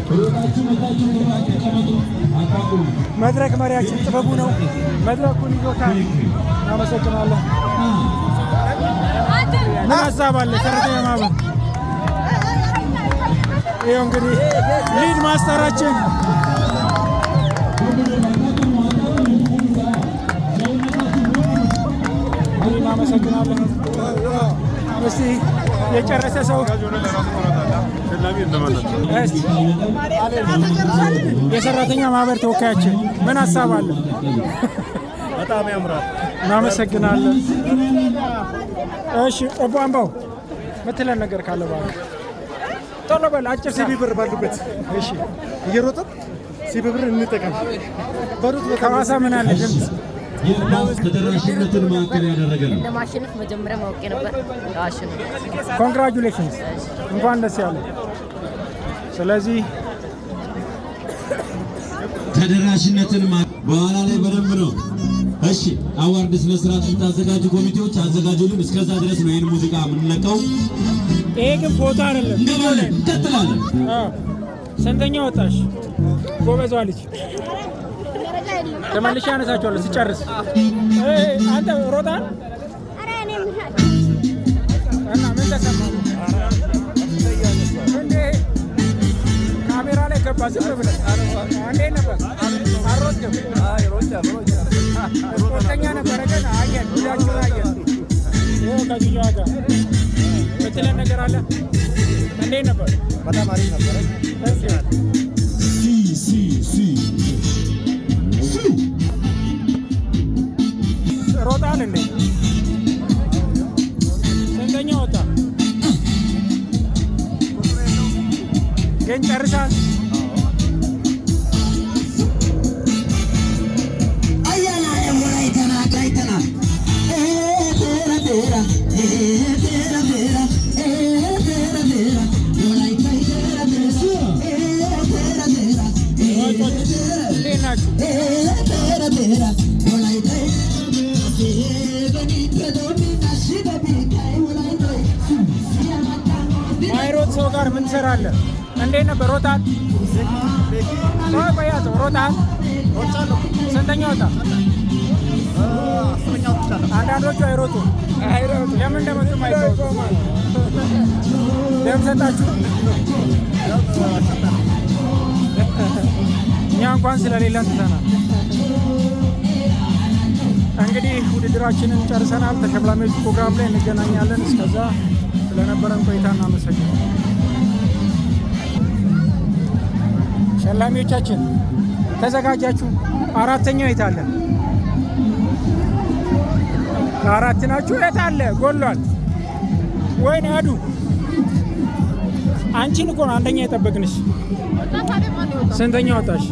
ሮጣችሁ መጣችሁ አትቀመጡ፣ አታቁሙ። መድረክ መሪያችን ጥበቡ ነው። መድረኩን ይዞታል። እናመሰግናለን። ምን ሀሳብ አለ? ሰራተኛ ማህበር ይኸው እንግዲህ lead master ኣችን። አታቁሙ፣ አታቁሙ። እንግዲህ እናመሰግናለን። እስቲ የጨረሰ ሰው እስቲ የሰራተኛ ማህበር ተወካያችን ምን ሀሳብ አለ? በጣም ያምራል። እናመሰግናለን። እሺ ኦቦ አምባው ምትለን ነገር ካለ እባክህ ቶሎ በል፣ አጭር CBE ብር ባሉበት እሺ። እየሮጥን CBE ብር እንጠቀም። በሩት በጣም ከሐዋሳ ምን አለ ድምፅ? የባስ ተደራሽነትን ማዕከል ያደረገ ነው። እንደማሸንፍ መጀመሪያ ማወቄ ነበር። አሸንፍ። Congratulations፣ እንኳን ደስ ያለ። ስለዚህ ተደራሽነትን በኋላ ላይ በደንብ ነው። እሺ፣ award ስነ ስርዓት የምታዘጋጁ ኮሚቴዎች አዘጋጁልን። እስከዛ ድረስ ነው ይህን ሙዚቃ የምንለቀው። ይሄ ግን ፎቶ አይደለም። እንገባለን፣ እንቀጥላለን። አዎ። ስንተኛ ወጣሽ? ጎበዟ ልጅ። ተመልሼ አነሳቸዋለሁ ሲጨርስ። አንተ ሮጣል እና ምን ተሰማ? እንዴ ካሜራ ላይ ገባ ዝም ብለህ እንዴት ነበር? አልሮጥክም? ስፖርተኛ ነበረ ግን አየን፣ ጉዳችሁን አየን። ይኸው ከልጇ ጋር ምትለን ነገር አለ? እንዴት ነበር? በጣም አሪፍ ነበረ። Thank you. ሲ ሲ ሲ ሲ። ሮጣል እንዴ? ስንተኛ ወጣ? ግን ጨርሳል። አያና ወላይተና ጋይተና ቴራ ቴራ ቴራ ቴራ ቴራ ቴራ ወላይታ ቴራ ቴራ ቴራ። ሯጮች እንዴት ናችሁ? ቴራ ቴራ ወላይታ ማይሮጥ ሰው ጋር ምን ትሰራለህ? እንዴት ነበር? ሮጣል? ቆይ ቆይ፣ ያዘው። ሮጣል? ስንተኛ ወጣ? አንዳንዶቹ አይሮጡም። ለምን እንደመጡ አይታወቅም። ደም ሰጣችሁ? እኛ እንኳን ስለሌለን ትተናል። እንግዲህ ውድድራችንን ጨርሰናል። ተሸላሚዎች ፕሮግራም ላይ እንገናኛለን። እስከዛ ስለነበረን ቆይታ እናመሰግናለን። ሸላሚዎቻችን ተዘጋጃችሁ? አራተኛው የት አለ? አራት ናችሁ። የት አለ? ጎሏል። ወይኔ አዱ፣ አንቺን እኮ ነው አንደኛ የጠበቅንሽ። ስንተኛ ወጣሽ?